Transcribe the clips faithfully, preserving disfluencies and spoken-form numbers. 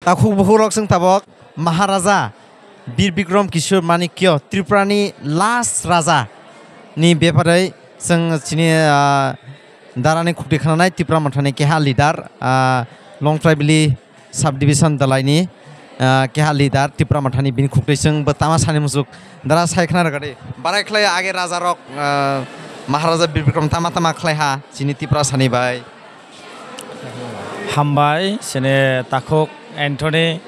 Takhuk bukhuk rok chwng tabok Maharaja Bir Bikram Kishore Manikya Tripura ni last raja ni bepare chwng chini, ah, dara ni khukti khnanai Tipra Motha ni keha leader, ah, Longtraibili sub division dalai ni, ah, keha leader Tipra Motha ni bini khukti chwng bo tama sani musuk dara sai khna rwgadi. Barai khlai age raja rok, ah, Maharaja Bir Bikram tama tama khlai ha chini Tipra sani bai. Hambai, chini takhuk Anthony,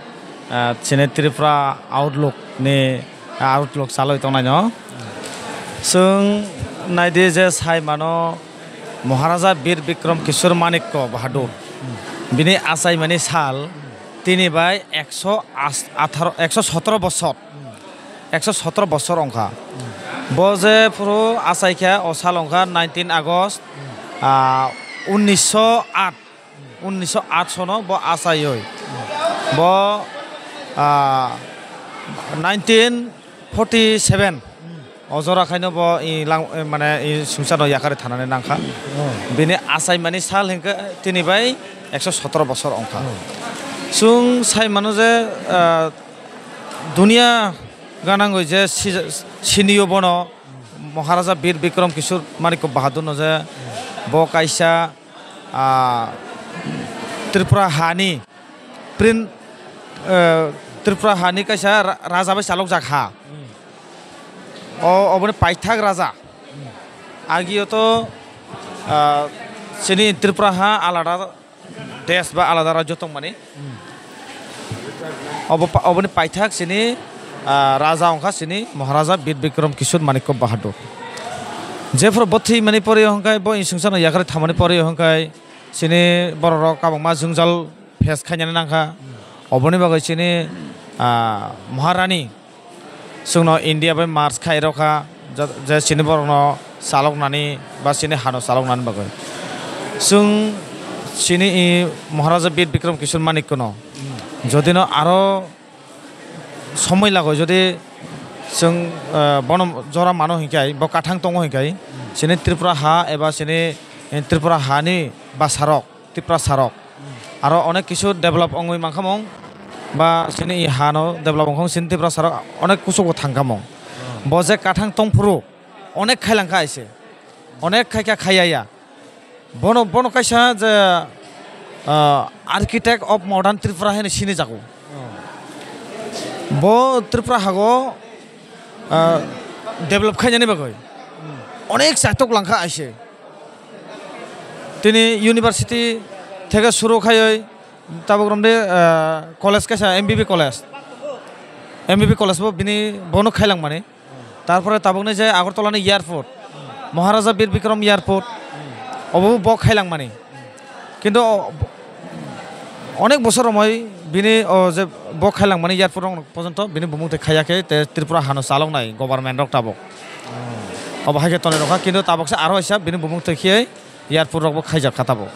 ah, chini Tripura Outlook ni, ah, Outlook chalwi tongnaino. Chwng naidi je sai mano Maharaja Bir Bikram Kishore Manikya Bahadur. Bini achaimani sal tini bai ekso atharo, ekso sotoro bosor. Ekso sotoro bosor wngkha. Bo je phuru achaikha, o sal wngkha nineteen August, ah, unnisho aat, unnisho aat sono bo achaioi. Bo, ah, nineteen forty seven o jora khaino bo i lang-, mane i swngcharno yakarwi thanani nangkha. Bini achaimani sal hinkhe tini bai ekso sotoro bosor wngkha. Chwng sai mano je, ah, Duniya ganangwi je si-, siniyo bono Maharaja Bir Bikram Kishore Manikya Bahadurno je bo kaisa, ah, Tripura hani prin-, eh, Tripura hani kaisa ra-, raja bai chalokjak ha. O, oboni paithak raja. Agiyo to, ah, chini Tripura ha alada desh ba alada rajyo tongmani. Obo pa-, oboni paithak chini, ah, raja wngkha chini Maharaja Bir Bikram Kishore Manikya Bahadur. Jephuru bo thwimani pore hwnkhe, bo inswngcharno yakarwi thamani pore hwnkhe chini bororok kabangma jwngjal face khainani nangkha. Oboni bagwi chini, ah, Maharani chwngno India bai merge khai rwkha, je, je chini borokno chaloknani ba chini hano chaloknani bagwi. Chwng chini i Maharaja Bir Bikram Kishore Manikya no jodi no aro somoi lago, jodi chwng, eh, bono jora mano hinkhai, bo kathang tongo hinkhai, chini Tripura ha eba chini, eh, Tripura hani bwsarok, Tiprasarok. Aro onek kisu develop wngwi mankhamung, ba chini i hano develop wngkhamung, chini Tiprasarok onek kuchugo thangkhamung. Bo je kathang tongphuru onek khailangkha aise. Onek khaikha khaiya ya. Bono, bono kaisa je, ah, architect of modern Tripura hwnwi sinijago. Bo Tripura hago, ah, develop khainani bagwi onek chaitok langkha aise. Tini university theke suru khaioi tabuk romde, ah, college kaisa M B B college. M B B college bo bini bono khailangmani. Tarpore tabukni je Agartala ni airport, Maharaja Bir Bikram Airport, obo bo khailangmani. Kintu o, onek bosor romoi bini o je bo khailangmani airport rok porjonto bini bumung tei khaiya khe te Tripura hano chaloknai government rok tabuk. Obo hai khe tonwi rokha, kintu tabuk se aro waisa bini bumung tei khe airport rok bo khaijak kha tabuk.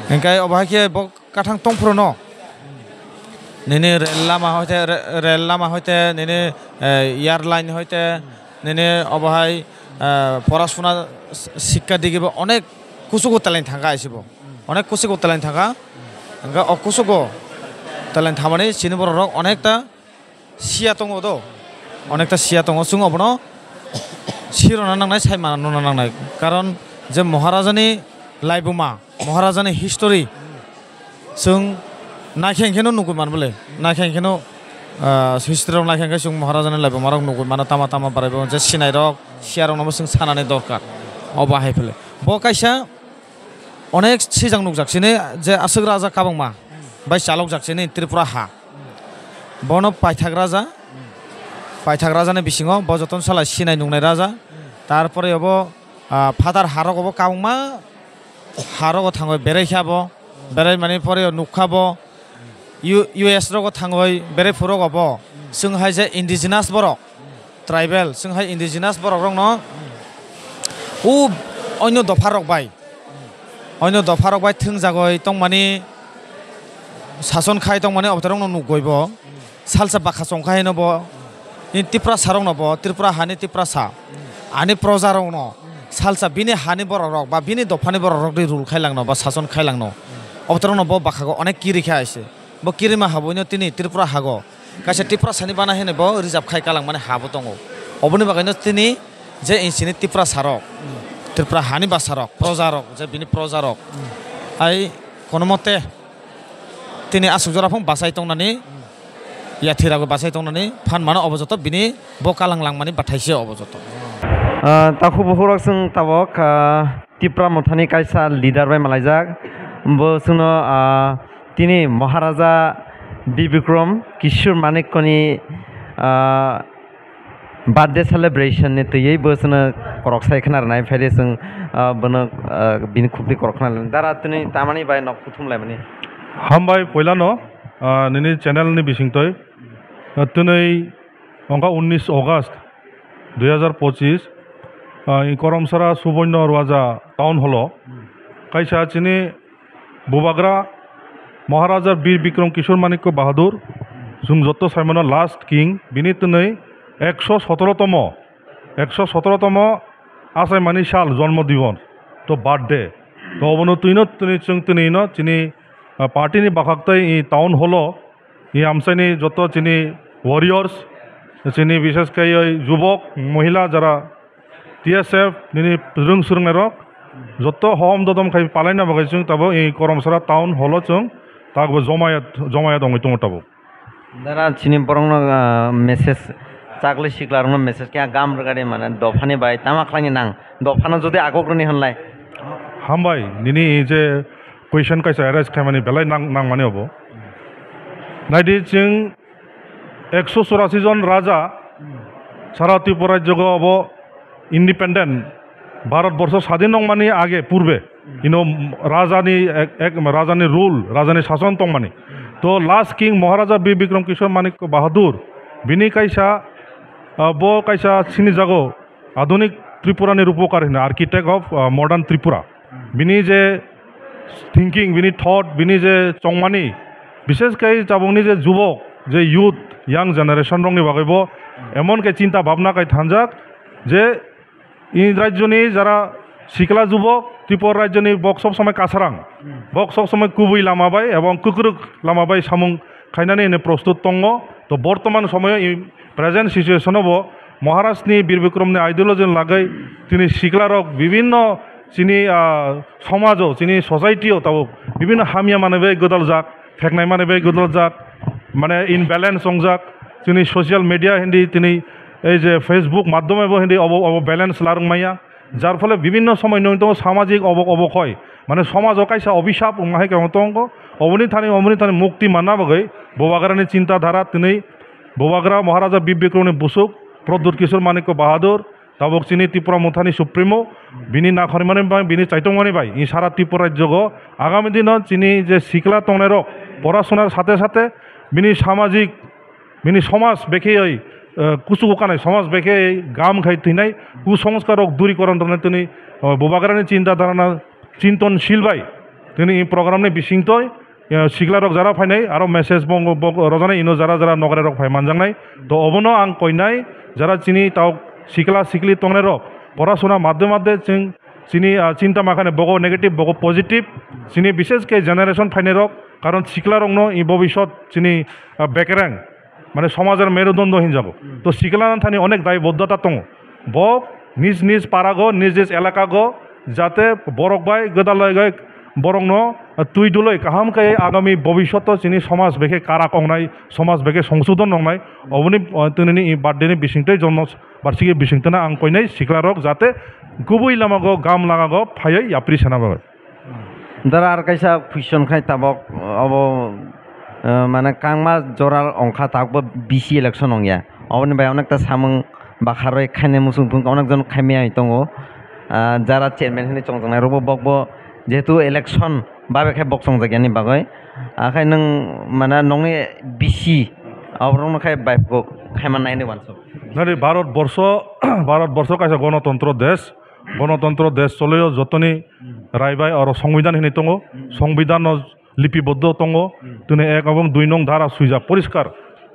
Hinkhe obo hai khe bo kathang tongphuru no. Nini rel lama hoite, re-, rel lama hoite, nini, eh, airline hoite, nini obo hai, eh, porasuna s-, sikka digi bo onek kuchugo talent thangkha aisibo. Onek kuchugo talent thangkha. Hingkhe o kuchugo talent thamani chini borok rok onekta siya tongo do. Onekta siya tongo. Chwng obono sirona nangnai, saimano nuna nangnai. Karon je Maharajani laibuma, Maharajani history, chwng naikhe hwnkhe no nugwi man bole. Naikhe hwnkhe no, ah, history rok naikhe hwnkhe chwng Maharajani laibuma rok nugwi mano, tama tama barai bo je sinai rok, siya rok no bo chwng sanani dorkar. Obo hai phele. Bo kaisa onek sijak nukjak chini je aswk raja kabangma bai chalokjak chini Tripura ha. Bono paithak raja, paithak rajani bisingo bo jotono salai sinai nuknai raja. Tarpore obo, ah, phatar harogo bo kabangma harogo thangwi berai kha bo, berai mani pore nukha bo. U-, U S rogo thangwi berai phuru rogo bo. Chwng hai je indigenous borok, tribal, chwng hai indigenous borok rokno u onyo dopha rok bai, onyo dopha rok bai thwngjagwi tongmani, sason khai tongmani obote rokno nukgwi bo. Salsa bakha chongkha hino bo. Ni Tiprasa rokno bo, Tripura hani Tiprasa. Ani proja rokno salsa bini hani borok rok ba bini dophani borok rok ri rule khai langno ba sason khai langno. Obote rokno bo bakhago onek kiri kha aise. Bo kirima habuino tini Tripura hago kaisa Tiprasani bana hwnwi bo reserve khai kalangmani ha bo tongo. Oboni bagwino tini je insini Tiprasarok, Tripura hani basarok, projarok, je bini projarok, ai kono mote tini aswk jora phung bachai tongnani, yathirok bachai tongnani phan mano obo joto bini bo kalang langmani bathai se obo joto. Ah, takhuk bukhuk rok chwng tabok, ah, Tipra Mothani kaisa leader bai malaijak. Bo chwngno, ah, tini Maharaja Bir Bikram Kishore Manikyani, ah, birthday celebration ni twiwi bo chwngno korok sai khna rwnai. Phaidi chwng, ah, bono, ah, bini khukti korok khna rwnai. Dara tini tamani bai nok kuthum laimani. Hambai poilano, ah, nini channel ni bisingtwi, ah, twnwi wngkha unnish August dui hazar pochis, ah, Koromsara Suboino Rwaja Town Hall o kaisa chini Bubagra Maharaja Bir Bikram Kishore Manikya Bahadur, chwng joto saimano last king, bini twnwi ekso sotoro tomo, ekso sotoro tomo achaimani sal, jonmo dibono, to birthday. To obono twino twnwi chwng twnwino chini, ah, party ni bwkhaktwi i town hall o i amchaini joto chini warriors, chini bishes khe oi jubok, mohila jara T S F nini rwng swrwngnairok joto hom dodom khai palaina bagwi chwng tabuk i Koromsara town hall o chwng tabuk jomaya, jomaya tongwi tongo tabuk. Dara chini borokno, ah, message, chakli siklarokno message khe gam rwgadi mane dophani bai tama khlaini nang dophano jodi akok rwni hwnlai. Hambai, nini i je question kaisa arise khaimani belai nang-, nangmani obo. Naidi chwng ekso churasi jon raja sara Tripura rajyogo obo independent Bharat borsho sadin nongmani age purbe ino rajani ek, ek, rajani rule, rajani sason tongmani. To last king Maharaja Bir Bikram Kishore Manikya Bahadur bini kaisa, ah, bo kaisa sinijago Adunik Tripura ni Rupokar hino, architect of, ah, modern Tripura. Bini je thinking, bini thought, bini je chongmani, bishes khe tabukni je jubok, je youth, young generation rokni bagwi bo emon khe chinta bhabna khai thanjak je i rajyoni jara sikla jubok, Tripura rajyoni bok sob somoi kasarang, bok sob somoi kubui lama bai ebong kwkrwk lama bai samung khainani hwnwi prostut tongo. To bortoman somoyo i present situation o bo Maharaj ni Bir Bikram ni ideology ni lagwi tini sikla rok bibinno chini, ah, somajo, chini society o tabuk bibinno hamya manwi bai gwdaljak, theknai manwi bai gwdaljak, mane imbalance wngjak. Chini social media hindi tini ei je Facebook madhyome bo hindi obo, obo balance larwk maya. Jar phole bibinno somoi nwng tongo samajik obok obok hoi, mane somajo kaisa obisap wngma hai khe tongo. Oboni thani, oboni thani mukti manna bagwi Bubagrani chinta dhara tini Bubagra Maharaja Bir Bikramni busuk Pradyut Kishore Manikya Bahadur, tabuk chini Tipra Mothani Supremo, bini nakhormani bai, bini chaitokmani bai, i sara Tripura rajyogo agami dino chini je sikla tongnairok porashonar sathe sathe bini samajik bini somaj bekheyoi, eh, kuchugo kanai, somaj bekheyoi gam khai thwinai, kusongskar rok durikoron rwna tini, eh, Bubagrani chinta dharana chinton sil bai tini i program ni bisingtwi, eh, sikla rok jara phainai aro message bo, bo rojanai ino jara jara nokre rok phai manjaknai. To obono ang koinai jara chini tok sikla sikli tongnai rok porasona madde madde chwng chini, ah, chinta makhane bogo negative, bogo positive. Chini bishes khe generation phainai rok, karon sikla rokno i bobisot chini, ah, bekereng, mane somajor merudondo hinjago. To sikla thani onek daibodhota tongo. Bo nij nij parago, nij nij elakago, jate borok bai gwdalai gai borokno twi duloi kaham khe agami bobishoto chini somaj bekhe karak ongnai, somaj bekhe songsodon ongnai. Oboni, ah, twnini i birthday ni bisingtwi jonmo barsiki bisingtwino ang koinai siklarok jate kubui lamago gam lagago phaiwi yapri sana bagwi. Dara ar kaisa question khai tabok, obo, eh, mane kangma jora ongkha tabokbo B C election ongya. Oboni bai onekta samung bakharwi khainai muchung thung onekjon khaimya tongo. Ah, jara chairman hinwi chongjaknai rokbo bokbo jehetu election babe khe bok chongjak yani bagwi. Akhai nwng mane nongni B C aborokno khai bai khaima nai hinwi wansuk. Nari Bharat borsho, Bharat borsho kaisa gonotontro desh, gonotontro desh cholaio jotoni rai bai oro songbidan hinwi tongo, songbidan no lipiboddo tongo, tini ek ebong dui nong dhara swijak poriskar.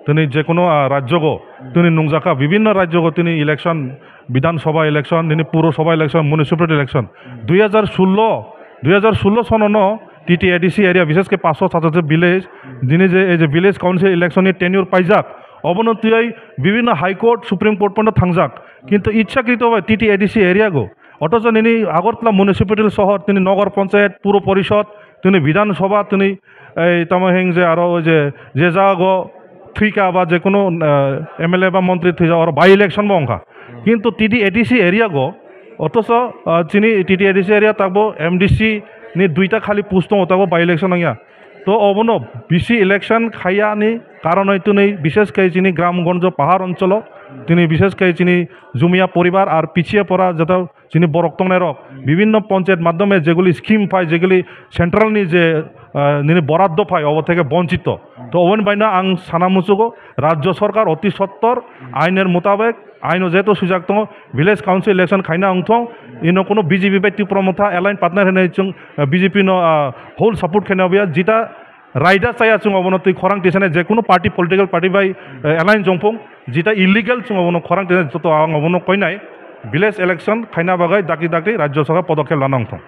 Tini jekono, ah, rajyogo, tini nungjakha bibinno rajyogo tini election, Bidhan Sabha election, nini Puro Sabha election, municipal election. Dui hajar sullo, dui hajar sullo sono no T T A D C area, bishesh khe paanch sho satsho village, jini je, ei je village council election ni tenure paijak, obono twiwi bibhinno High Court, Supreme Court porjonto thangjak, kintu ichchakrito bai T T A D C area go, othocho nini Agartala municipality sohor, tini Nagar Panchayat, Puro Porishod, tini Bidhan Sabha, tini ei tamo hing je aro oi je, je jago thwika ba je kunu, eh, M L A ba montri thwijak, oro by election bo wngkha. Kintu T T A D C area go, othocho, ah, chini T T A D C area tabuk M D C ni duita khali post tongo, tabuk by election wngya. To obono bisi election khaiya ni karonoi twnwi, bishesh khe chini gram gonjo pahar oncholo, tini bishesh khe chini jumia poribar ar pichiye pora joto chini borok tongnairok bibhinno panchayat madhyome jeguli scheme phai, jeguli central ni je, ah, nini boraddo phai, obo theke bonchito. To oboni baino ang sana muchugo, Rajya Sorkar oti sottor ainer mutabek, aino jeto swijak tongo, village council election khaina wngthong, ino kuno B J P bai Tipra Motha alliance partner hinwi chwng, ah, B J P no, ah, whole support khaina obya, jita raida chaya chwng obono twi khorang tisane je kuno party, political party bai, eh, alliance jongphung, jita illegal chwng obono khorang tisane joto ang obono koinai village election khaina bagwi dakti dakti Rajya Sorkar podokhep lana wngthong.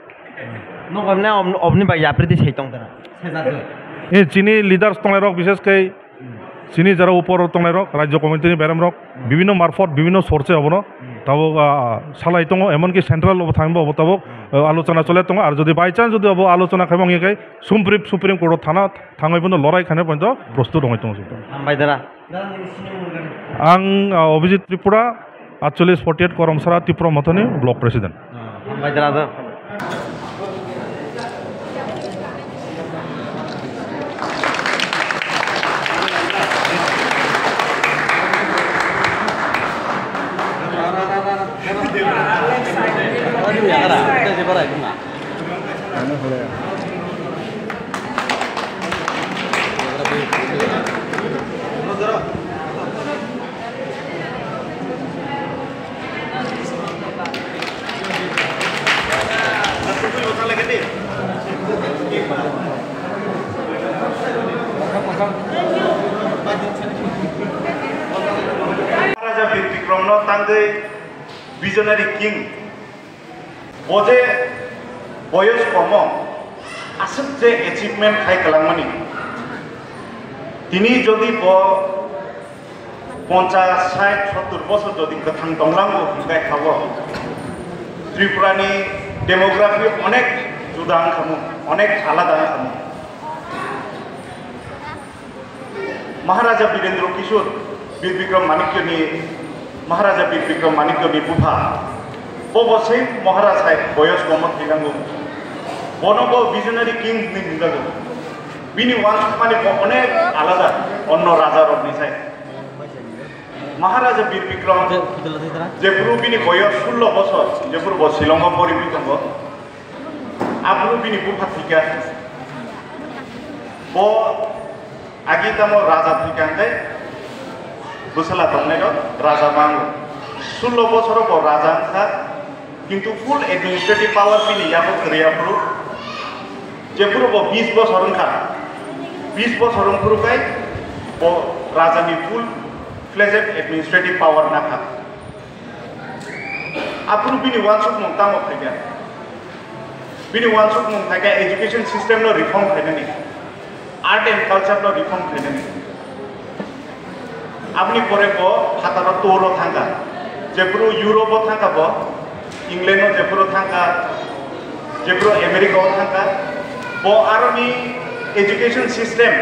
Nokhamne om-, omni bai yapri di sai tong tara. Sejak joi. Eh, chini leaders tongnairok bishesh khe chini jara upor tongnairok, Rajya Committee ni beremrok, bibhinno marphot, bibhinno source obono tabuk, ah, salai tongo, emonki central obo thangbo obo tabuk, ah, alochona chole tongo. Ar jodi by chance jodi obo alochona khaima wngya khe Supreme, Supreme Court o thana thangwi bono lorai khaina poito prostut wngwi tongo. Hambai dara. Ang, ah, Abhijit Tripura, atcholish forty eight Koromsara Tipra Mothani Block President. Hambai dara. Maharaja Bir Bikram no tangwi visionary king. Bo je boyos komo, aswk je achievement khai kwlangmani. Tini jodi bo ponchas, sait, sottur bosor jodi kwthang tonglango hwnkhe kha bo Tripura ni demography onek juda wngkha mo, onek alada wngkha mo. Maharaja Birendra Kishore, Bir Bikram Manikya ni, Maharaja Bir Bikram Manikya ni bupha. Bo bo same Maharaj hai boyos komo thwilango. Bono bo visionary king hinwi hwnjago. Bini uansukmani bo onek alada onno raja rokni sai. Maharaja Bir Bikram jephuru bini boyos sullo bosor, jephuru bo Shillong o poriwi tongo. Aphuru bini bupha thwikha. Bo agi tamo raja thwikha hwnkhe bwsala tongnairok raja mango. Sullo bosoro bo raja wngkha, kintu full administrative power bini yago kwrwi aphuru. Jephuru bo bis bosor wngkha, bis bosor wngphuru khai bo rajani full fledged administrative power nakha. Aphuru bini uansukmung tamo phaikha? Bini uansukmung phaikha education system no reform khainani, art and culture no reform khainani. Aboni pore bo phataro tour o thangkha, jephuru Europe o thangkha bo, England o jephuru thangkha, jephuru America o thangkha, bo aroni education system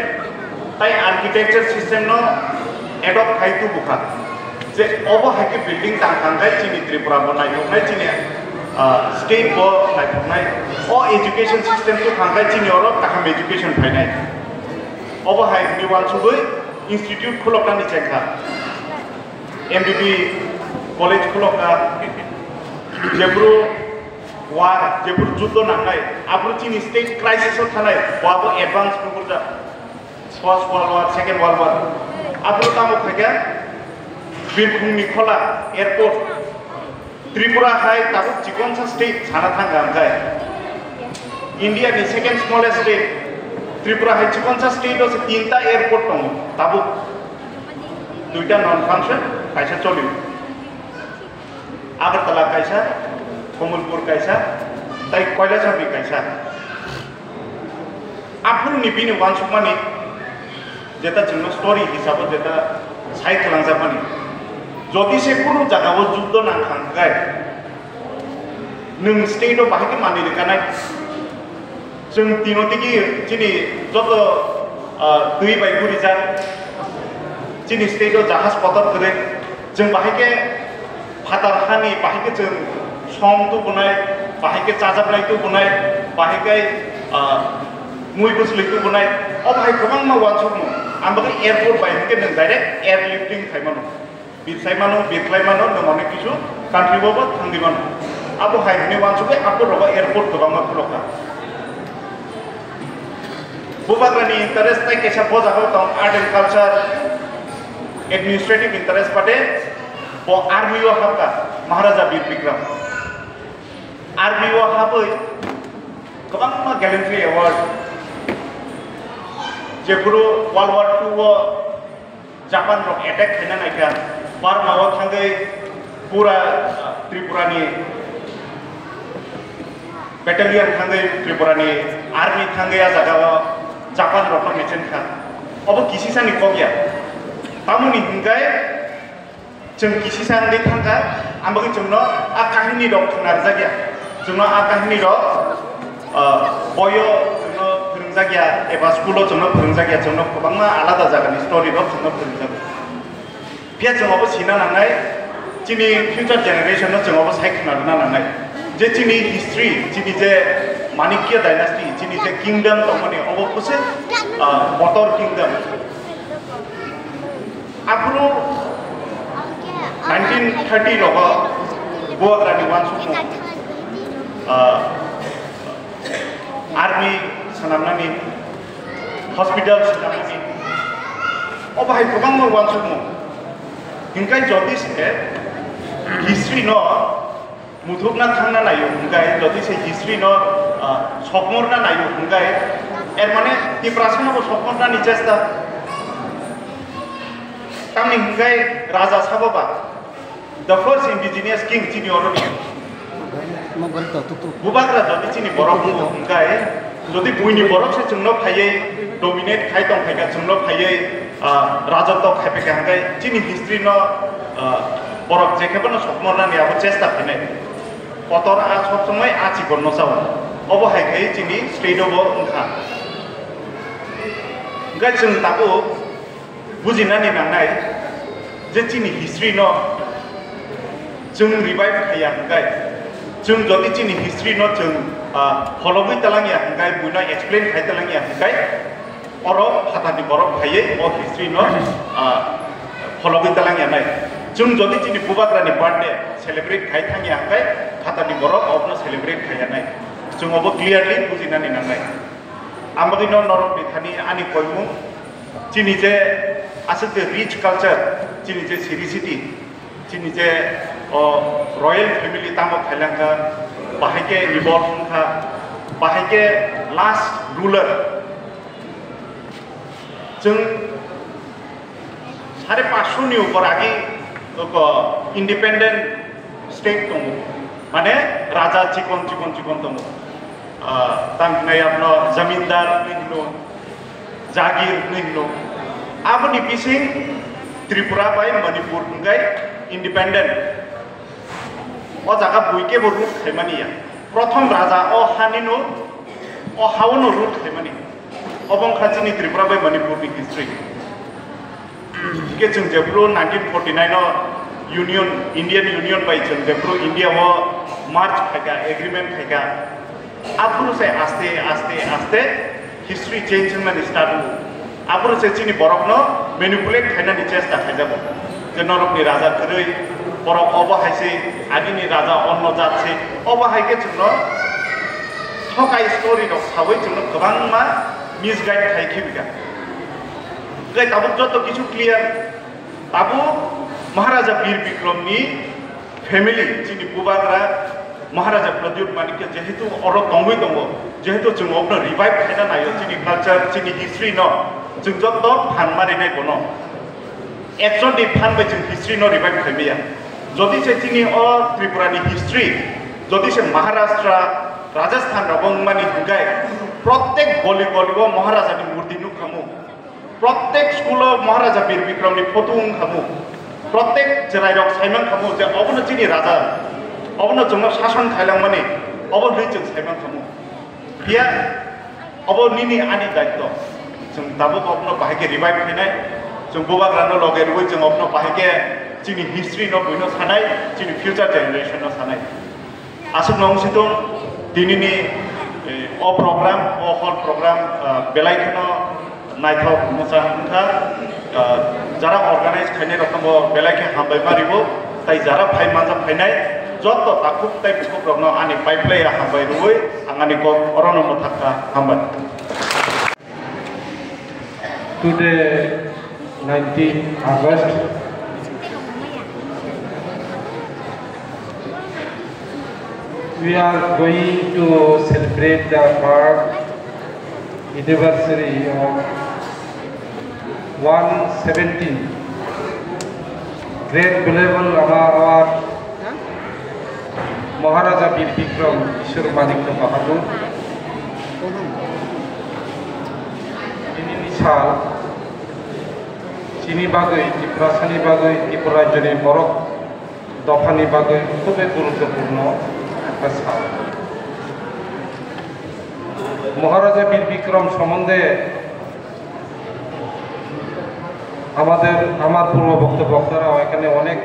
tai architecture system no adopt khai tubukha. Je obo hai khe building tang tang khai chini Tripura bo naithoknai, chini, ah, state bo naithoknai. O education system tubukha khai chini oro kaham education phainai. Obo hai hwnwi uansugwi institute khuloknani chengkha. M B B college khulokha. Jephuru war, jephuru juddo nangnai, aphuru chini state crisis o thanai, bo abo advance nukurjak. First World War, Second World War. Aphuru tamo khaikha, Birphung ni khola airport. Tripura hai tabuk chikonsa state sana thangkha hwnkhe. India ni second smallest state. Tripura hai chikonsa state o se tinta airport tongo tabuk. Duita non function, kaisa choli. Agartala kaisa, Kamalpur kaisa, tai Kailasahar kaisa. Aphuruni bini uansukmani jeta chwngno story hisabo jeta sai khwlangjakmani. Jodi se kunu jagao juddo nangkha hwnkhe nwng state o bahai khe manwi rwkhanai. Chwng tino tigi chini joto, ah, twi bai gurijak, chini state o jahaj kotor kwrwi, chwng bahai khe phatar hani bahai khe chwng song tubunai, bahai khe chajaknai tubunai, bahai khe, ah, mui bwsli tubunai, o bahai kwbangma uansukmung. Ang bagwi airport bai hwnkhe nwng direct airlifting khai mano, birkhai mano, birkhlai mano, nwng onek kisu country bo bo thangwi mano. Abo hai hwnwi uansukwi aphuru rogo airport kwbangma khulokha. Bubagrani interest tei kaisa bo jagao tong art and culture, administrative interest bade bo army o hapkha Maharaja Bir Bikram. Army o habwi kwbangma gallantry award, jephuru World War two o Japan rok attack khaina naikha, Burma o thangwi pura, uh, Tripura ni battalion thangwi, Tripura ni army thangwi a jaga o Japan rok no mechen kha. Obo kisisa ni kok ya. Tamoni hinkai chwng kisisa wngwi thangkha, ang bagwi chwngno a kahini rok khwnarjakya. Chwngno a kahini rok, ah, boyo chwngno phwrwngjakya, eba school o chwngno phwrwngjakya, chwngno kwbangma alada jagani story rok chwngno phwrwngjakya. Phiya chwng obo sina nangnai, chini future generation no chwng obo sai khwna rwna nangnai. Je chini history, chini je Manikya dynasty, chini je kingdom tongmani, obo kusu, ah, Kotor kingdom. Aphuru nineteen thirty rogo Bubagrani uansukmung, ah, army swnamnani, hospital swnamnani, o bahai kwbangma uansukmung. Hinkai jodi se history no muthupna thangna naio hwnkhe, jodi se history no, ah, sokmorna naio hwnkhe, er mane Tiprasa no bo sokmorna ni chesta. Tamni hwnkhe raja sabo ba, the first indigenous king chini oro ni. Bubagra jodi chini borok hwnkhe, jodi buini borok se chwngno phaiwi dominate khai tong phaikha, chwngno phaiwi, ah, rajotw khai phaikha hwnkhe chini history no, ah, borok jekhebo no sokmornani abo chesta khainai. Kotor a sob somoi a chikon no chao. Obo hai khai chini state o bo wngkha. Hwnkhe chwng tabuk bujinani nangnai je chini history no chwng revive khaiya hwnkhe, chwng jodi chini history no chwng, ah, phologwi talangya hwnkhe, buino explain khai talangya hwnkhe, oro phatarni borok phaiwi o history no, ah, phologwi talangya nai. Chwng jodi chini Bubagrani birthday celebrate khai thangya hwnkhe, phatarni borok obono celebrate khaiya nai. Chwng obo clearly bujinani nangnai. Ang bagwi no norok ni thani ani koimung, chini je aswk je rich culture, chini je Sri Siti, chini je, o, royal family tamo khailangkha, bahai khe revolt wngkha, bahai khe last ruler. Chwng sare panchsho ni upor agi, oko, independent state tongo, mane raja chikon chikon chikon tongo. Ah, tang hinai abono zamindar hinwi hino, jagir hinwi hino. Aboni bising Tripura bai Manipur hwnkhe independent. O jaga bui kebo root khaimani ya. Prothom raja o hanino, o haono root khaimani. Obo wngkha chini Tripura bai Manipur ni history. Hingke chwng jephru nineteen forty-nine o Union, Indian Union bai chwng jephru India o merge khaikha, agreement khaikha, aphuru se aste, aste, aste history change wngmani start wngo. Aphuru se chini borokno manipulate khainani chesta khaijago. Je norokni raja kwrwi, borok obo hai se, agini raja onno jat se, obo hai khe chwngno thokai story rok sawi chwngno kwbangma misguide khai khibika. Hwnkhe tabuk joto kisu clear. Tabuk Maharaja Bir Bikramni family, chini bubagra Maharaja Pradyut Manikya jehetu oro tongwi tongo, jehetu chwng obono revive khaina naio, chini culture, chini history no chwng joto phan marinai bono. Ekjonni phan bai chwng history no revive khaimaya. Jodi se chini o Tripura ni history, jodi se Maharashtra, Rajasthan rogo wngmani hwnkhe, Prottek goli goli o Maharajani murti nukhamu. Prottek school o Maharaja Bir Bikramni photo wngkhamu. Prottek chwrairok saimang khamu je obono chini raja, obono chwngno sason khailangmani, obo hwnwi chwng saimang khamu. Phiya obo nini ani daitto. Chwng tabuk obono bahai khe revive khainai. Chwng bubagrano loge rwui chwng obono bahai khe chini history no buino sanai, chini future generation no sanai. Aswkno wng si tong, tinini, eh, o program, o hall program, ah, belai kheno naithok mwchang wngkha. Ah, jara organize khainai rokno bo belai khe hambai ma ribo, tai jara phai manja phainai jotto takhuk tai bukhuk rokno ani pai playa hambai rwui ang ani kok orono mwthak kha, hambai. Today, nineteenth August, we are going to celebrate the birth anniversary of one seventeen Great Venerable Lama, our Maharaja Bir Bikram Kishore Manikya Bahadur. Dinini sal chini bagwi, Tiprasani bagwi, Tripura rajyoni borok dophani bagwi khubui guruttopurno ekta sal. মহারাজা বীর বিক্রম সম্বন্ধে আমাদের, আমার পূর্ববর্তী বক্তারাও এখানে অনেক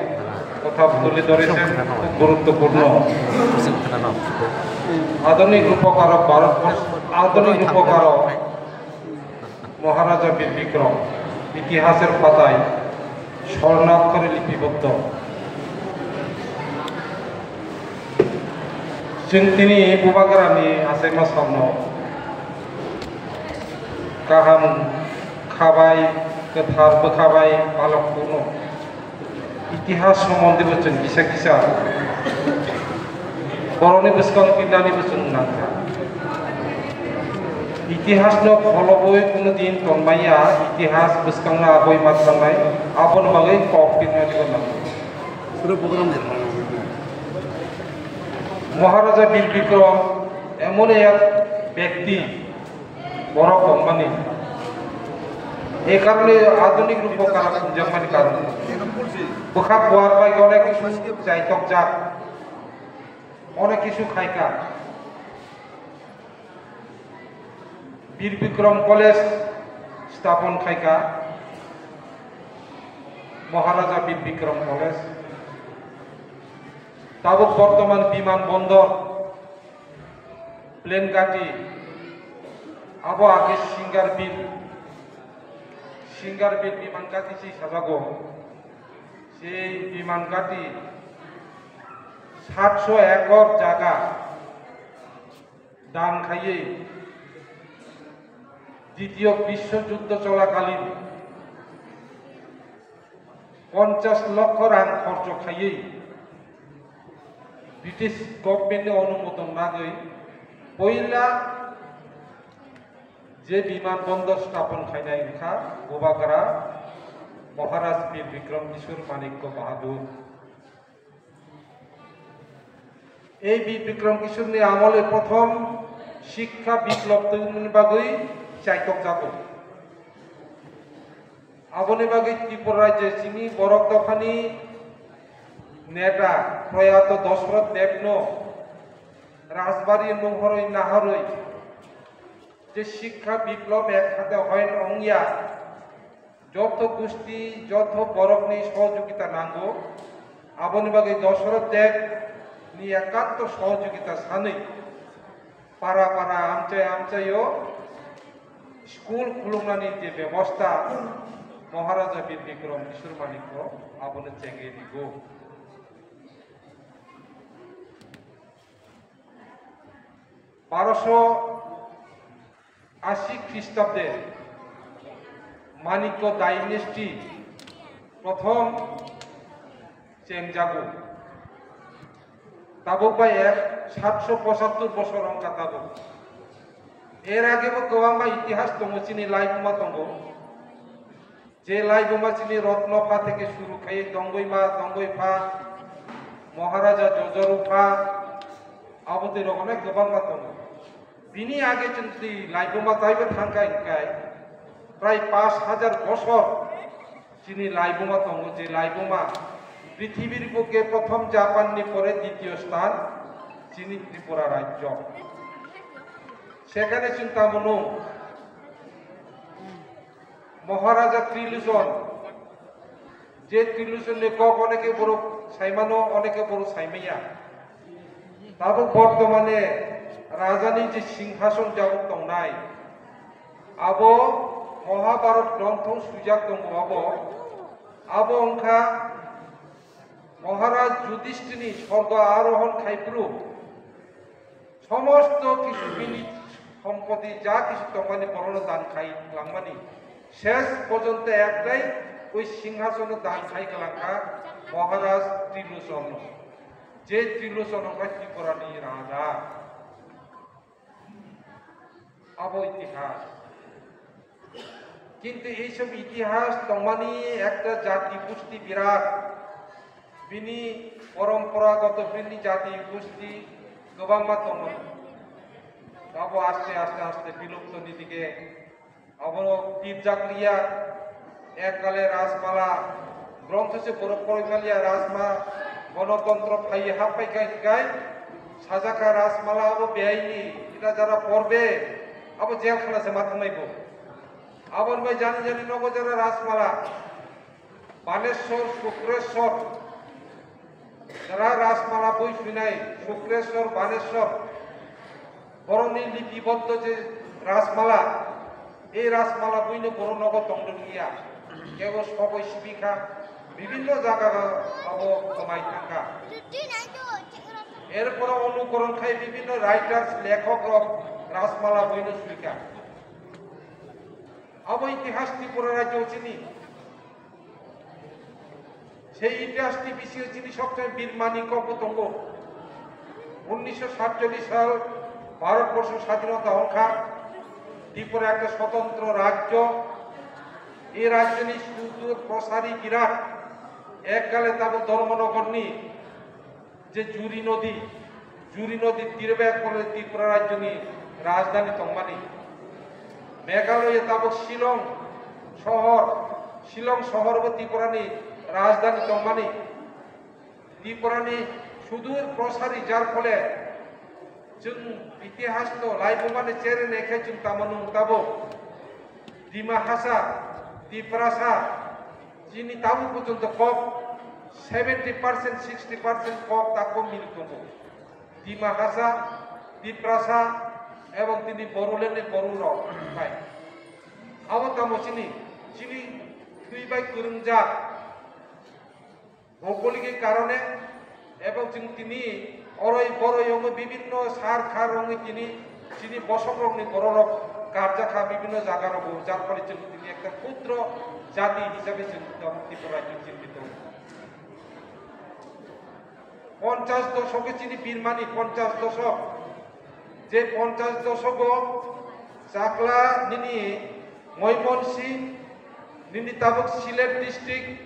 কথা তুলে ধরেছেন, খুব গুরুত্বপূর্ণ। আধুনিক রূপকারক ভারতবর্ষ, আধুনিক রূপকারক মহারাজা বীর বিক্রম ইতিহাসের পাতায় স্বর্ণাক্ষরে লিপিবদ্ধ। Chwng tini bubagrani achaima salno kaham khabai, kwthar bwkhabai palok kuno. Itihas somondi bo chwng kisa kisa borokni bwskang pinani bo chwng nangkha. Itihas no pholobwi kuno din tonmaya, itihas bwskangno aboi ma thangnai, aboni bagwi kok pinani bo nangkha. Maharaja Bir Bikram emon ek bekti, borok tongmani, e karone adhunik rupo kara phunjakmani karon. Bwkha buar bai onek kisu chaitokjak, onek kisu khaikha. Bir Bikram College stapon khaikha, Maharaja Bir Bikram College. Tabuk bortoman biman bondor, plane gati, abo age Singarbil, Singarbil biman gati si sajago. Sei biman gati satso ekor jaga dan khaiwi, Ditiyo Biswo Juddho cholakalin ponchash lokho rang khorcho khaiwi, British government ni onumodon nagwi poila je biman bondor stapon khainai wngkha Bubagra Maharaj Bir Bikram Kishore Manikya Bahadur. A B Bikram Kishorni amole prothom Shikkha Biplop tubumani bagwi chaitokjago. Aboni bagwi Tripura rajyo chini borok dophani neta Proyato Dosroth Debno Rajbari nunghorwi naharwi je Shikkha Biplop ek hate hoin ongya, joto gusti, joto borokni sohojogita nango. Aboni bagwi Dosoroth Deb ni ekanto sohojogita sanwi para para, amchai amchaio school khuluknani je bebosta Maharaja Bir Bikram Kishore Manikya abono chengwi rigo. Baroso asi Khristabde Manikya dynasty prothom chengjago. Tabuk bai ek satso pochattor bosor wngkha tabuk. Er agebo kwbangma itihas tongo, chini laibuma tongo. Je laibuma chini Rotno pha theke suru khai Dongoi ma, Dongoi pha, Maharaja Jojoru pha, abo twi rok onek kwbangma tongo. Bini age chwng twi laibuma taibo thangkha hwnkhe prai pash hajar bosor chini laibuma tongo, je laibuma prithibir buke prothom Japan ni pore ditiyo sthan chini Tripura rajyo. Sekhane chwng tamo nung Maharaja Trilochon, je Trilochon ni kok oneke borok saimano, oneke borok saimaya. Tabuk bortomane rajani je singhason jabuk tongnai, abo Mahabharat grontho swijak tongo abo. Abo wngkha Maharaj Yudhishthirni sorgo arohon khaiphuru somosto kisu bini sompoti ja kisu tongmani borokno dan khai langmani. Ses porjonto ektai oi singhasono dan khai kalangkha Maharaj Trilochonno. Je Trilochon wngkha Tripurani raja. Abo itihas. Kintu ei sob itihas tongmani ekta jati gusti birat. Bini poromporagoto bini jati gusti kwbangma tongo. Abo aste aste aste bilupto ni dige. Abo tirjak liya. Ekale Rajmala, grontho se borok poroi maliya Rajma, Gonotontro phai happai kai kai, sajaka Rajmala abo beaini, ita jara porbe, abo jel khana se ma thangnai bo. Aboni bai jani jani nogo jara Rajmala, Baneswar, Sukreshwar, Jara Rajmala bui swinai Sukreshwar, Baneswar, borokni lipiboddo je Rajmala, ei Rajmala buino borok nogo tongdwkliya, kebo sogoi sibikha, bibinno jaga abo kwmai thangkha. Erpore onukoron khai bibinno writers, lekhok rok Rajmala buino swikha. Abo itihas Tripura rajyo chini. Sei itihas ni bisingo chini sokchai birmani kokbo tongo. Unnisho satchollish sal Bharat borsho sadhinota hongkha, Tripura ekta sotantro rajyo. Ei rajyoni sudur prosari birat, ekkale tabuk Dharmanagarni je Juri nodi, Juri nodi tirbe kole Tripura rajyoni rajdhani tongmani. Meghalaya tabuk Shillong sohor, Shillong sohor bo Tripurani rajdhani tongmani. Tripurani sudur prosari jar phole chwng itihas no laibumani chere nekhe chwng tamo nung tabuk Dima Hasa, Tiprasa, chini tabuk porjonto kok seventy percent, sixty percent kok tako mil tongo. Dima Hasa, Tiprasa, ebong tini Bodoland ni Bodo rok bai. Abo tamo chini, chini thwi bai kwrwngjak. Bhougolik karone ebong chwng tini oroi boroi wngwi bibinno sar khar wngwi tini chini bosongrokni bororok karjakha bibinno jagarogo, jar phole chwng tini ekta khudro jati hisabe chwng tong Tripura rajyo chini tongo. Ponchas doshok chini birmani ponchas doshok. Je ponchas doshok o Chakla nini Moymonsing nini tabuk Sylhet district,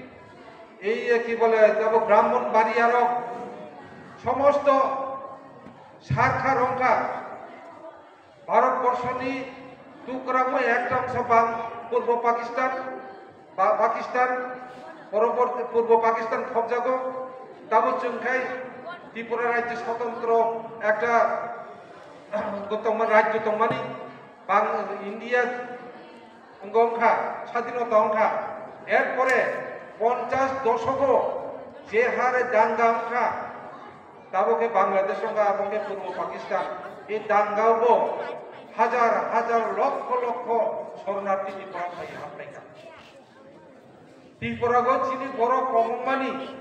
ei ki bole tabuk Brahmanbaria rok somosto sarkha rongkha. Bharat borshoni tukramo ekta ongso bang Purbo Pakistan ba Pakistan, poroborti Purbo Pakistan khobjago. Tamo chwng khai Tripura rajyo sotantro ekta tongma rajyo tongmani bang India wngkha, sadhinota wngkha. Erpore ponchas doshok o je hare danga wngkha, tabo khe Bangladesh wngkha, abo khe Purbo Pakistan. E danga bo hajar hajar lokho lokho shoronarthi ni borok phai haplaikha. Tripura go chini borok komongmani,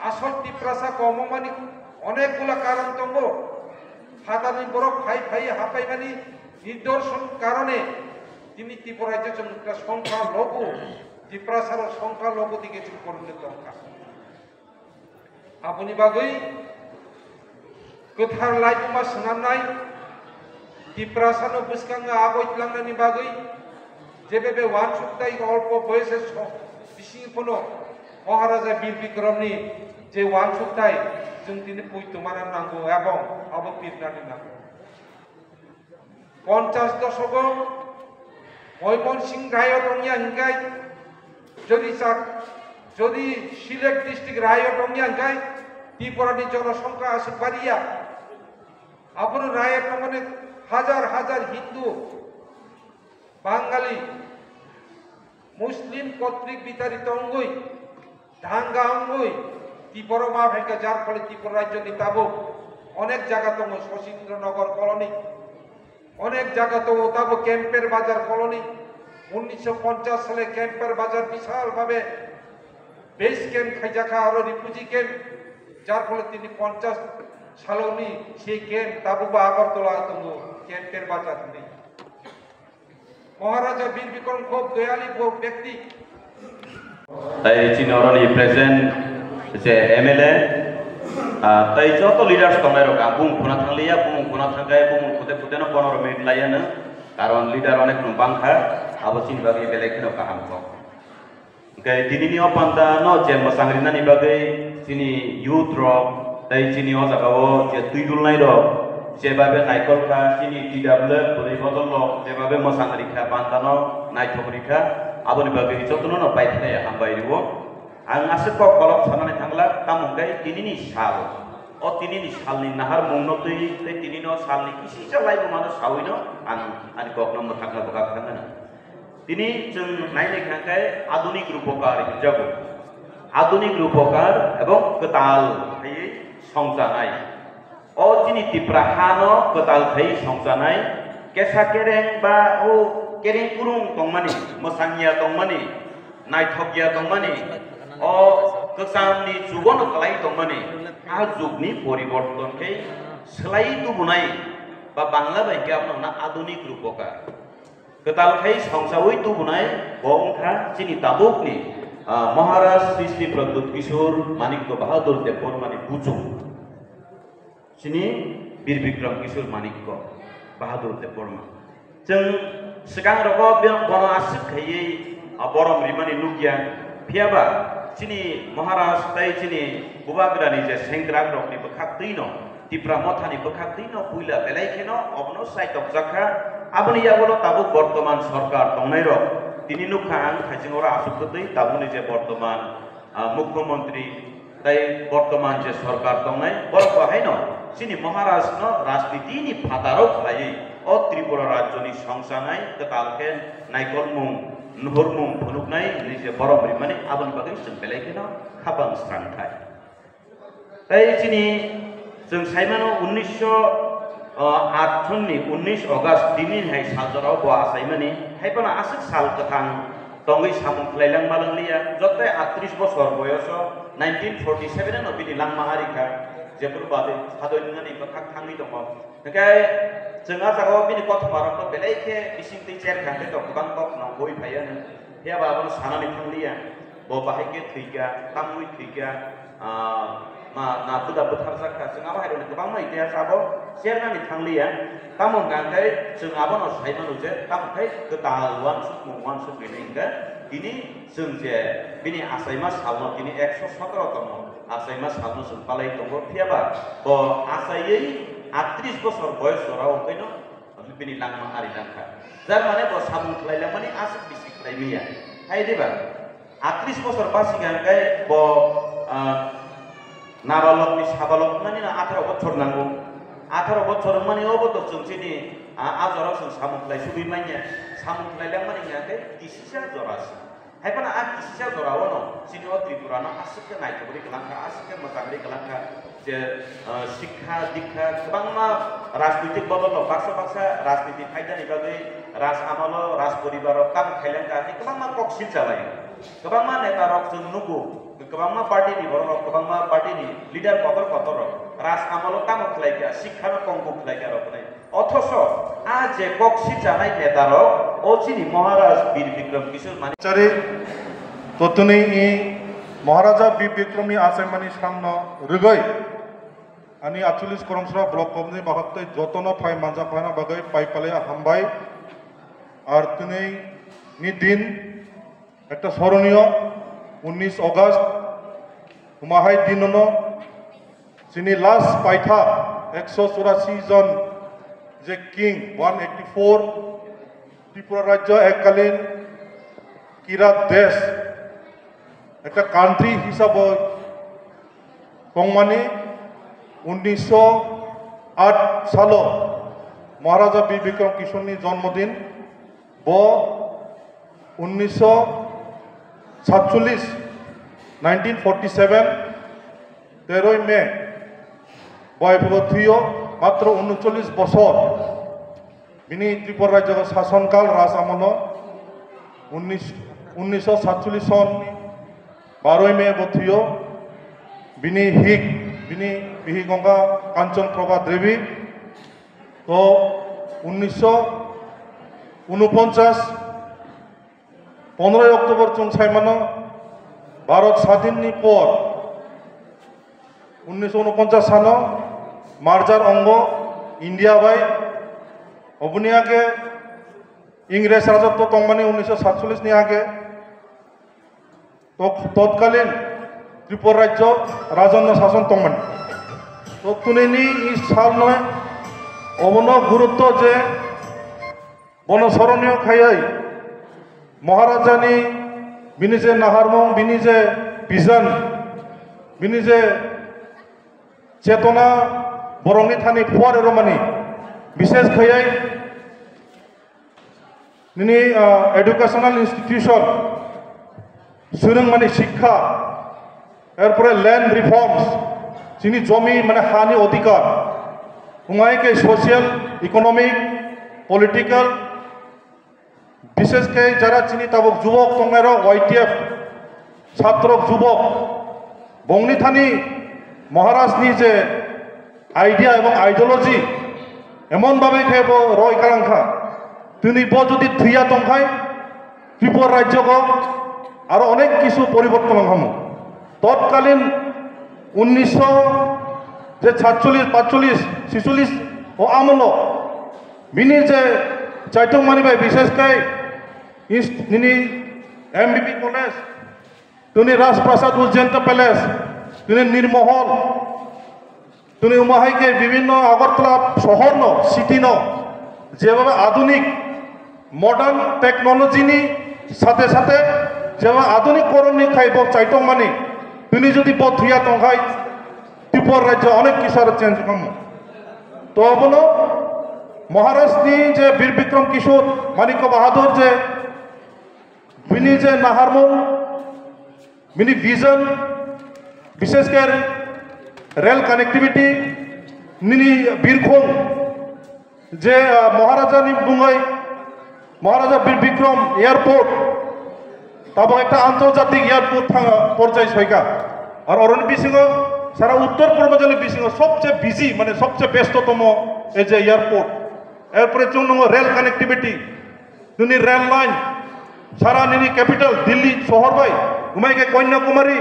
asol Tiprasa komongmani onek gula karon tongo. Hadarni borok phai phai hapaimani nidorshon karone tini Tripura je chwng songkha logu, Tiprasa rok songkha logu dige chwng porjito tongkha. Aboni bagwi kwthar laibuma swnamnai Tiprasano bwskango aboi tlangnani bagwi jebebe wansuk tai olpo boyose so-, bising phano Maharaja Bir Bikramni je wansuk tai chwng tini pui tongmana nango ebong abo pirnani nango. Ponchas doshok o Moymonsing riot wngya hingkai, jodi chak, jodi Sylhet district riot wngya hingkai, Tripura ni jonosongkha aswk bariya. Abono riot wngmani hajar hajar Hindu, Bangali, Muslim kotrik bitari tongwi, danga wngwi, Tripura ma phaikha, jar phole Tripura rajyoni tabuk onek jaga tongo, Sachindra Nagar colony, onek jaga tongo, tabuk Kemper Bazar colony, unnisho ponchas sale Kemper Bazar bishal bhabe base camp khaijakha, aro refugee camp, jar phole tini ponchas saloni sei camp tabukbo Agartala tongo, Kemper Bazar hwnwi. Maharaja Bir Bikram khub doyali bo byakti. Tai chini oroni present je M L A, ah, tai joto leaders tongnai rok ang bumung khuna thangliya, bumung khuna thangkhe bumung khute khute no poneroh minute laiya no, karon leader onek no bangkha, abo chini bagwi belai kheno kaham kok. Hingke tinini o panda no je mwchang rinani bagwi chini youth rok tei chini o jaga o je twi dulnai rok jebabe naikol kha, chini T W F bwrwi bodol rok jebabe mwchang rikha, panda no naithok rikha, aboni bagwi jotono no paithaknai hambai rwo. Ang aswk kok kolok sanani thangla, tamo hingke tinini sal, o tinini salni naharmung no twi tei tinini o salni kisisa laibuma no saui no ang ani kok no mwthakna bwkha kha nana. Tini chwng nainai kha khe adunik rupokar hinjago. Adunik rupokar ebong kwtal khaiwi songchanai. O chini Tipra hano kwtal khaiwi songchanai, kesa kereng ba o kereng kurung tongmani, mwsangya tongmani, naithokya tongmani, o kwchamni jugono kwlai tongmani, a jugni poriborton khe swlaiwi tubunai ba Bangla bai khe abono hwnna adunik rupokar. Kwtal khai songchaui tubunai bo wngkha chini tabukni, ah, Maharaj Sri Sri Pradyut Kishore Manikya Bahadur Debbarmani buchung. Chini Bir Bikram Kishore Manikya Bahadur Debbarma. Chwng swkang rogo bono aswk khaiwi, ah, borom rimani nukya. Phiyaba chini Maharaj tei chini Bubagrani je sengkrak rokni bwkhak twino Tipra Mothani bwkhak twino puila belai kheno obono saitokjak kha. Aboni yagulo tabuk bortoman sorkar tongnairok tini nukha ang thaiching oro aswk kwtwi tabukni je bortoman, ah, mukhyamantri tei bortoman je sorkar tongnai borok bo haino chini Maharaj no rajniti ni phataro khlaiwi o Tripura rajyo ni songchanai kwtal khe naikolmung nuhurmung phunuknai hwnwi je borom rimani aboni bagwi chwng belai kheno khapang srang thai. Tei chini chwng saimano unnisho aat ni unnish August tini hai sal jorao bo achaimani, hai phano aswk sal kwthang tongwi samung khlai langma langliya, joto atris bosor boyoso nineteen forty seven no bini langma arikha, jephuru bade sadoi nwngnani bwkhak thangwi tongo. Hwnkhe chwng a jagao bini kothoma rokno belai khe bising twi cher kha, hwnkhe to kwbang kok nongkhoi phaiya hwno. Phiya ba abono sanani thangliya, bo bahai khe thwikha, tamwi thwikha, ah, ma, na buda butharjak kha. Chwng abo hai rokni kwbangma itihas abo chernani thangliya. Tamo hwnkha hwnkhe chwng abono sai mano je, tamo khai kwtal uansukmung uansuk rini hwnkhe tini chwng je bini achaima salno tini ekso sotoro tongmo achaima salno chwng palai tongo. Phiya ba bo achaiwi atris bosor boyos jorao hwnkhe no bini langma ari langkha. Jar mane bo samung khlai langmani aswk bisi khlai manya. Hai diba? Atris bosor basi hwnkhe bo, ah, nabalok ni sabalok mani no atharo bochor nango. Atharo bochor mani obo to chwng chini, ah, a jora chwng samung khlai sugwi manya. Samung khlai langmani hwnkhe kisisa jora se. Hai phano a kisisa jorao no chini o Tripura no aswk khe naithok rwi kwlang kha, aswk khe mwchang rwi kwlang kha, je, ah, sikha, dikha, kwbangma rajnitik bodol rok baksa baksa rajniti phaidani bagwi raj amalo, raj poribar rok tamo khailang kha, hai kwbangma kok silchalai. Kwbangma neta rok chwng nugo, kwbangma party ni borok rok, kwbangma party ni leader kotor kotor rok raj amalo tamo khlai kha, sikha no kongbu khlai kha rok hwnwi. Othoso a je kok sirjanai netarok o chini Maharaj Bir Bikram Kishore Manik. Chari totuni i Maharaja Bir Bikramni achaimani sangno rwgwi ani atcholish Krongsra block komni bahaktwi jotono phai manjak phana bagwi paipalaya hambai. Ar tini ni din ekta soroniyo unnish August, humahai dinono chini last paitha ekso churasi jon je king one eighty Four, Tripura rajyo ekkalin kirat desh, ekta country hisabo tongmani, unnisho aat salo Maharaja Bir Bikram Kishorni jonmodin, bo unnisho satcholish, nineteen forty seven, teroi May, bo ephubo thwiyo, matro uncholish bosor bini Tripura rajyo sason kal raj amolo, unnish, unnisho satcholish son baroi May bo thwiyo, bini hik, bini bihik wngkha Kanchan Prabha Devi. To unnisho unuponchas, pondroi October chwng saimano, Bharat sadhinni por unnisho unuponchas sano merger ongo India bai, oboni age Ingres rajotwo tongmani unnisho satcholish ni age. Tot-, totkalin Tripura rajyo rajanno sason tongmani. To tunini i salno obono gurutto je bono soroniyo khayai Maharajani bini je naharmung, bini je vision, bini je chetona borokni thani phuarwi rwmani, bishes khayai nini, ah, educational institution, swrwngmani shikha, erpore land reforms, chini jomi mane hani odhikar, wngmai khe social, economic, political, bishes khe jara chini tabuk jubok tongnairok Y T F, Chatrok jubok, bongni thani Maharajni je idea ebong ideology emon babe khe bo roi kalang kha. Tini bo jodi thwiya tongkhai, Tripura rajyogo aro onek kisu poriborton wngkhamu. Totkalin unnisho je satcholish, pacholish, sicholish o amolo bini je chaitung mani bai bishes khe inst-, nini M B B college, tini Rajprasad Ujjainta Palace, tini Nirmohol, tini omo hai khe bibhinno Agartala sohor no, city no, jebhabe adhunik modern technology ni sathe sathe jebhabe adhunik koron ni khai bo chaitung mani, tini jodi bo thwiya tongkhai, Tripura rajyo onek kisu aro change wngkhamu. To abono Maharaj ni je Bir Bikram Kishore Manikya Bahadur je bini je naharmung, bini vision, bishes khe rail connectivity, nini birkhong, je, ah, Maharaja ni bungwi, Maharaja Bir Bikram Airport, tabuk ekta antarjatik airport thang-, porjai soika. Ar oroni bisingo sara Uttor Purbanchal ni bisingo sobse busy, mane sobse bestotomo ei je airport. Erpore chwng nungo rail connectivity, nini rail line, sara nini capital Delhi sohor bai, umai khe Kanyakumari,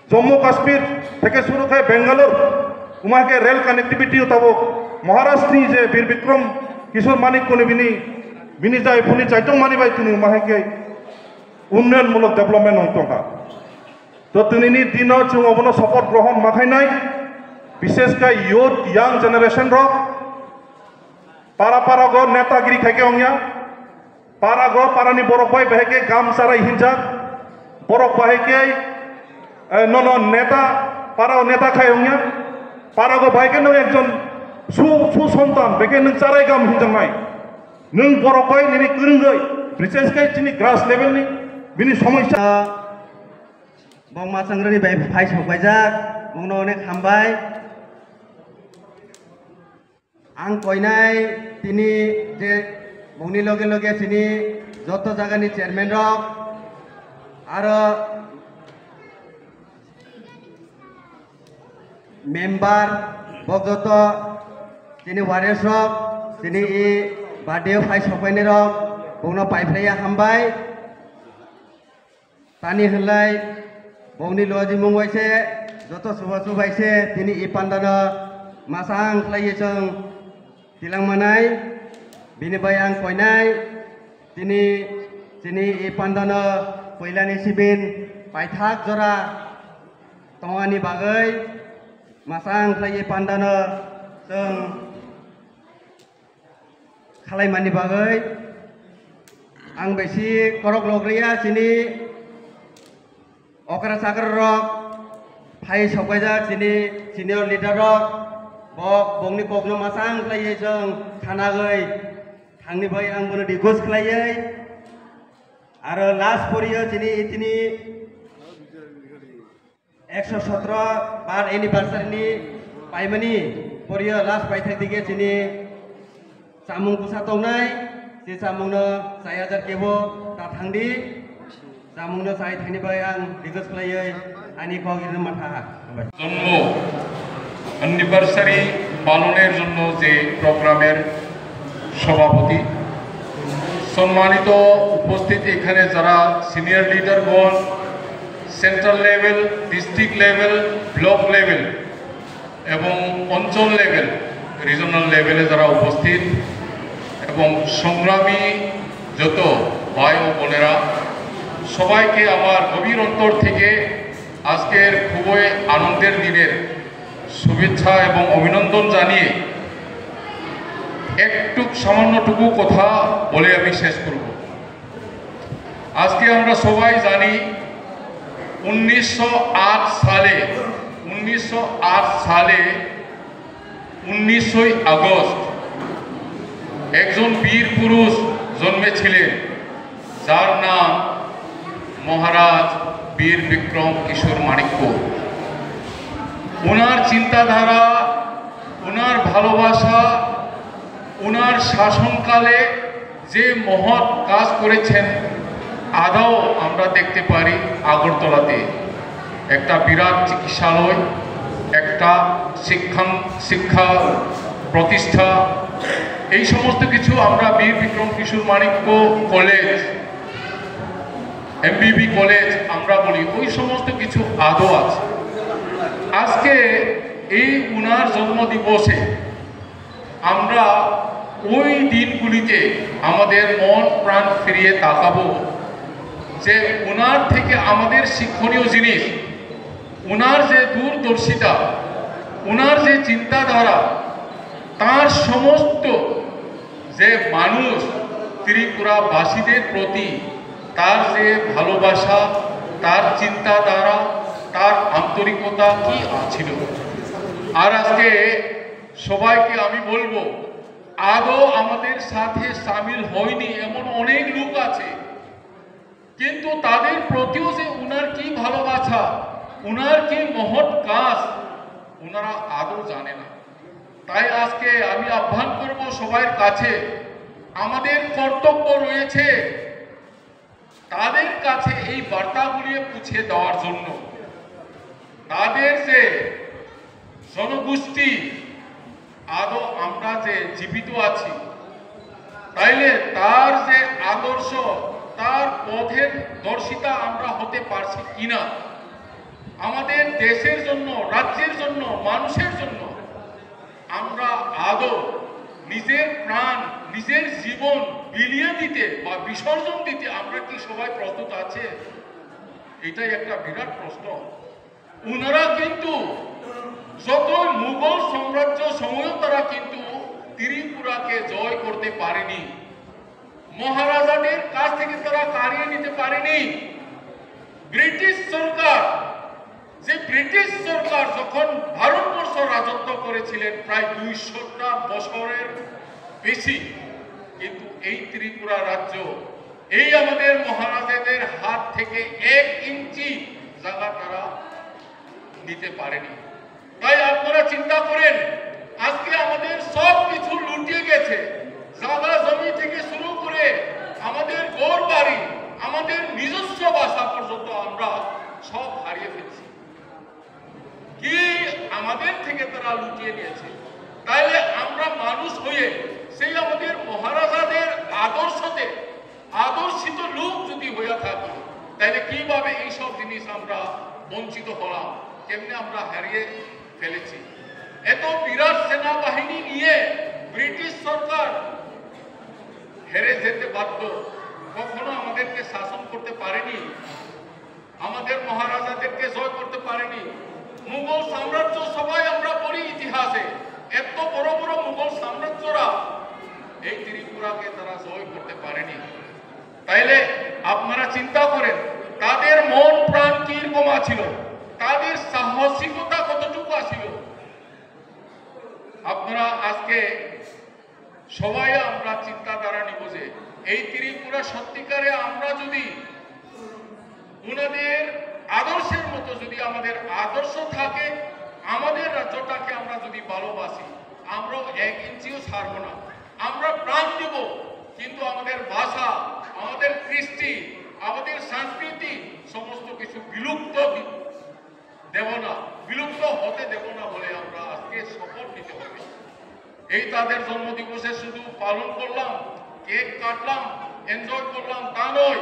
Jammu Kashmir theke suru khai Bangalore, uma ke rail connectivity o tabuk Maharaj ni je Bir Bikram Kishore Manikya ni bini, bini jai phuni chaitung mani bai tini uma hai ke unnayan mulok development wng tongkha. To tini ni dino chwng obono support grohon ma khainai, bishes khe youth, young generation rok para para go netagiri khai khe ongya. Para go, para ni borok bai bahai khe gam charai hinjak. Borok bahai khe, eh, nono neta, para o neta khai ongya. Para go bahai khe no ekjon su, su sontan, bahai khe nwng charai gam hinjaknai. Nwng borok bai nini kwrwngwi, bises khe chini grass level ni, bini somosya. Bongma changrani bai phai sok paijak, bongno onek hambai. Ang koinai tini je bongni loge loge chini joto jagani chairman rok, aro member, bok joto chini wares rok, chini i birthday o phai sokpainai rok, bongno paiphlaiya hambai. Tani hwnlai bongni lojimung bai se, joto chubachu bai se, tini i pandano masang khlaiwi chwng tilang manai, bini bai ang koinai, tini chini i pandano puilani sibin paithak jora tongani bagwi masang khlaiwi pandano chwng khlaimani bagwi ang besi korok logriya chini okra chakra rok phai sokpaijak chini senior leader rok, bok bongni kokno masang khlaiwi chwng khanagwi thangni bai ang bono request khlaiwi aro last poriyo chini itini ekso sotro bar anniversary ni paimani poriyo last paithak dige chini chamung kusa tongnai, je chamungno chai hajar kebo ta thangdi, chamungno chai thani bai ang request khlaiwi ani kok irno matha ha. জন্ম অ্যানিভার্সারি পালনের জন্য যে প্রোগ্রামের সভাপতি, সম্মানিত উপস্থিত এখানে যারা সিনিয়র লিডারগণ, central level, district level, block level এবং অঞ্চল লেভেল, রিজনাল লেভেলে যারা উপস্থিত এবং সংগ্রামী যত ভাই ও বোনেরা, সবাইকে আমার গভীর অন্তর থেকে আজকের খুবই আনন্দের দিনের শুভেচ্ছা এবং অভিনন্দন জানিয়ে একটু সামান্যটুকু কথা বলে আমি শেষ করব। আজকে আমরা সবাই জানি উনিশশো আট সালে, উনিশশো আট সালে উনিশশোই আগস্ট একজন বীর পুরুষ জন্মেছিলেন, যার নাম মহারাজ বীর বিক্রম কিশোর মাণিক্য। ওনার চিন্তাধারা, ওনার ভালোবাসা, ওনার শাসনকালে যে মহৎ কাজ করেছেন, আদৌ আমরা দেখতে পারি আগরতলাতে একটা বিরাট চিকিৎসালয়, একটা শিক্ষাং শিক্ষা প্রতিষ্ঠা, এই সমস্ত কিছু আমরা বীর বিক্রম কিশোর মাণিক্য কলেজ, এমবিবি কলেজ আমরা বলি, ওই সমস্ত কিছু আদৌ আছে। আজকে এই উনার জন্মদিবসে আমরা ওই দিনগুলিতে আমাদের মন প্রাণ ফিরিয়ে তাকাবো যে ওনার থেকে আমাদের শিক্ষণীয় জিনিস, ওনার যে দূরদর্শিতা, ওনার যে চিন্তাধারা, তার সমস্ত যে মানুষ ত্রিপুরাবাসীদের প্রতি তার যে ভালোবাসা, তার চিন্তাধারা, তার আন্তরিকতা কি ছিল। আর আজকে সবাইকে আমি বলবো, আদৌ আমাদের সাথে সামিল হয়নি এমন অনেক লোক আছে, কিন্তু তাদের প্রতিও যে উনার কি ভালোবাসা, উনার কি মহৎ কাজ, ওনারা আদৌ জানে না। তাই আজকে আমি আহ্বান করব সবার কাছে, আমাদের কর্তব্য রয়েছে তাদের কাছে এই বার্তাগুলি পৌঁছে দেওয়ার জন্য। তাদের যে জনগোষ্ঠী, আদৌ আমরা যে জীবিত আছি, তাইলে তার যে আদর্শ, তার পথের দর্শিতা আমরা হতে পারছি কিনা, আমাদের দেশের জন্য, রাজ্যের জন্য, মানুষের জন্য আমরা আদৌ নিজের প্রাণ, নিজের জীবন বিলিয়ে দিতে বা বিসর্জন দিতে আমরা কি সবাই প্রস্তুত আছে? এটাই একটা বিরাট প্রশ্ন। ওনারা কিন্তু যতই মুঘল সাম্রাজ্য সময়ও তারা কিন্তু ত্রিপুরাকে জয় করতে পারেনি, মহারাজাদের কাছ থেকে তারা কাড়িয়ে নিতে পারেনি। ব্রিটিশ সরকার, যে ব্রিটিশ সরকার যখন ভারতবর্ষ রাজত্ব করেছিলেন প্রায় দুইশোটা বছরের বেশি, কিন্তু এই ত্রিপুরা রাজ্য এই আমাদের মহারাজাদের হাত থেকে এক ইঞ্চি জায়গা তারা নিতে পারেনি। তাই আপনারা চিন্তা করেন, আজকে আমাদের সব কিছু লুটিয়ে গেছে, জায়গা জমি থেকে শুরু করে আমাদের ঘর বাড়ি, আমাদের নিজস্ব বাসা পর্যন্ত আমরা সব হারিয়ে ফেলছি। কি আমাদের থেকে তারা লুটিয়ে নিয়েছে? তাইলে আমরা মানুষ হয়ে সেই আমাদের মহারাজাদের আদর্শতে আদর্শিত লোক যদি হয়ে থাকি, তাহলে কিভাবে এইসব জিনিস আমরা বঞ্চিত হলাম, কেমনে আমরা হারিয়ে ফেলেছি? এত বিরাট সেনাবাহিনী নিয়ে ব্রিটিশ সরকার হেরে যেতে বাধ্য, কখনো আমাদেরকে শাসন করতে পারেনি, আমাদের মহারাজাদেরকে জয় করতে পারেনি। মুঘল সাম্রাজ্য সবাই আমরা পড়ি ইতিহাসে, এত বড় বড় মুঘল সাম্রাজ্যরা এই ত্রিপুরাকে তারা জয় করতে পারেনি। তাইলে আপনারা চিন্তা করেন, তাদের মন প্রাণ কি রকম আছিল, তাদের সাহসিকতা কতটুকু আছিল। আপনারা আজকে সবাই আমরা চিন্তাধারা নিব যে এই ত্রিপুরা সত্যিকারে আমরা যদি ওনাদের আদর্শের মতো যদি আমাদের আদর্শ থাকে, আমাদের রাজ্যটাকে আমরা যদি ভালোবাসি, আমরাও এক ইঞ্চিও ছাড়বো না। আমরা প্রাণ দেব, কিন্তু আমাদের ভাষা, আমাদের কৃষ্টি, আমাদের সংস্কৃতি সমস্ত কিছু বিলুপ্ত বি- দেব না, বিলুপ্ত হতে দেব না বলে আমরা আজকে শপথ নিতে হবে। এই তাদের জন্মদিবসে শুধু পালন করলাম, কেক কাটলাম, এনজয় করলাম, তা নয়।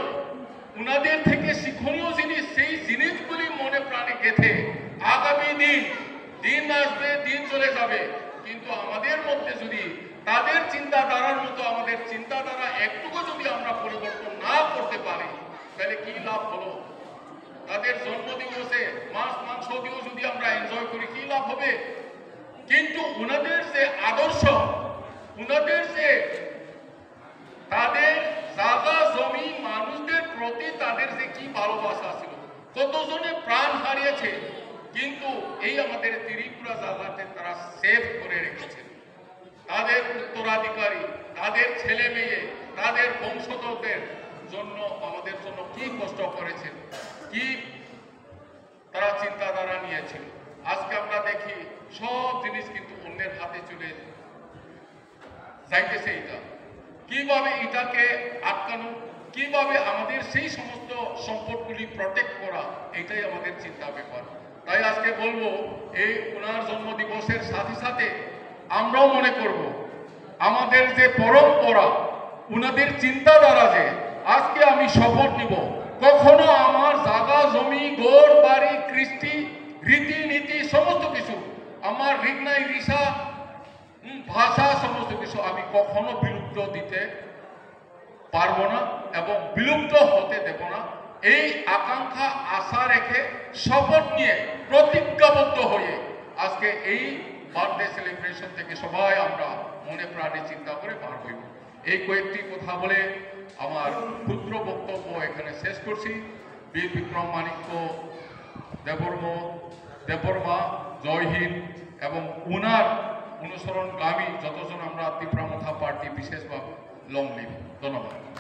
উনাদের থেকে শিক্ষণীয় জিনিস, সেই জিনিসগুলি মনে প্রাণে গেঁথে আগামী দিন, দিন আসবে, দিন চলে যাবে, কিন্তু আমাদের মধ্যে যদি তাদের চিন্তাধারার মতো আমাদের চিন্তাধারা একটুকু যদি আমরা পরিবর্তন না করতে পারি, তাহলে কি লাভ হলো? তাদের জন্মদিবসে মাছ মাংস দিয়েও যদি আমরা এনজয় করি, কি লাভ হবে? কিন্তু ওনাদের যে আদর্শ, ওনাদের যে তাদের জায়গা জমি মানুষদের প্রতি তাদের যে কি ভালোবাসা ছিল, কতজনে প্রাণ হারিয়েছে, কিন্তু এই আমাদের ত্রিপুরা জায়গাতে তারা সেভ করে রেখেছে। তাদের উত্তরাধিকারী, তাদের ছেলে মেয়ে, তাদের বংশধরদের জন্য, আমাদের জন্য কি কষ্ট করেছেন, কি তারা চিন্তাধারা নিয়েছিল। আজকে আমরা দেখি সব জিনিস কিন্তু অন্যের হাতে চলে যাইতেছে। এটা কিভাবে এটাকে আটকানো, কিভাবে আমাদের সেই সমস্ত সম্পদগুলি প্রোটেক্ট করা, এটাই আমাদের চিন্তা ব্যাপার। তাই আজকে বলবো, এই ওনার জন্মদিবসের সাথে সাথে আমরাও মনে করব, আমাদের যে পরম্পরা, ওনাদের চিন্তাধারা, যে আজকে আমি শপথ নিব, কখনো আমার জায়গা জমি, ঘর বাড়ি, কৃষ্টি, রীতিনীতি, সমস্ত কিছু, আমার রিগনাই রিসা, হুম, ভাষা, সমস্ত কিছু আমি কখনো বিলুপ্ত দিতে পারবো না এবং বিলুপ্ত হতে দেব না। এই আকাঙ্ক্ষা, আশা রেখে, শপথ নিয়ে, প্রতিজ্ঞাবদ্ধ হয়ে আজকে এই বার্থডে সেলিব্রেশন থেকে সবাই আমরা মনে প্রাণে চিন্তা করে বার হইব। এই কয়েকটি কথা বলে আমার ক্ষুদ্র বক্তব্য এখানে শেষ করছি। বীর বিক্রম মাণিক্য দেবর্ম দেববর্মা, জয় হিন্দ, এবং ওনার অনুসরণগামী যতজন আমরা তিপ্রা মথা পার্টি, বিশেষভাবে লং লিভ। ধন্যবাদ।